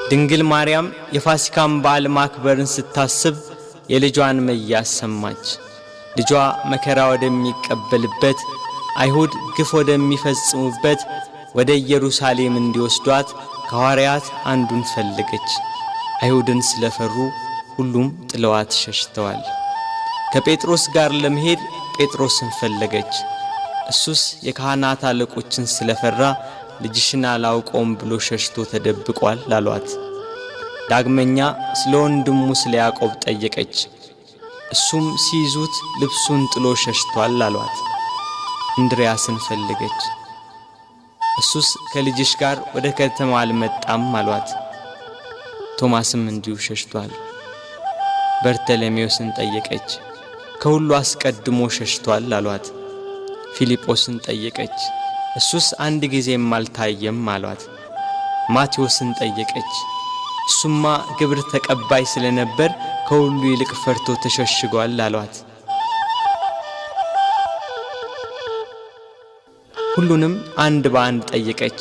ድንግል ማርያም የፋሲካን በዓል ማክበርን ስታስብ የልጇን መያዝ ሰማች። ልጇ መከራ ወደሚቀበልበት፣ አይሁድ ግፍ ወደሚፈጽሙበት ወደ ኢየሩሳሌም እንዲወስዷት ከሐዋርያት አንዱን ፈለገች። አይሁድን ስለፈሩ ሁሉም ጥለዋት ሸሽተዋል። ከጴጥሮስ ጋር ለመሄድ ጴጥሮስን ፈለገች። እሱስ የካህናት አለቆችን ስለፈራ ልጅሽን አላውቀውም ብሎ ሸሽቶ ተደብቋል አሏት። ዳግመኛ ስለ ወንድሙ ስለ ያዕቆብ ጠየቀች። እሱም ሲይዙት ልብሱን ጥሎ ሸሽቷል አሏት። እንድርያስን ፈለገች። እሱስ ከልጅሽ ጋር ወደ ከተማ አልመጣም አሏት። ቶማስም እንዲሁ ሸሽቷል። በርተሎሜዎስን ጠየቀች። ከሁሉ አስቀድሞ ሸሽቷል አሏት። ፊልጶስን ጠየቀች። እሱስ አንድ ጊዜም አልታየም አሏት። ማቴዎስን ጠየቀች። እሱማ ግብር ተቀባይ ስለነበር ከሁሉ ይልቅ ፈርቶ ተሸሽጓል አሏት። ሁሉንም አንድ በአንድ ጠየቀች።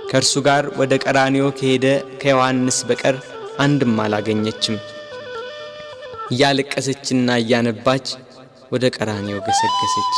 ከእርሱ ጋር ወደ ቀራንዮ ከሄደ ከዮሐንስ በቀር አንድም አላገኘችም። እያለቀሰችና እያነባች ወደ ቀራንዮ ገሰገሰች።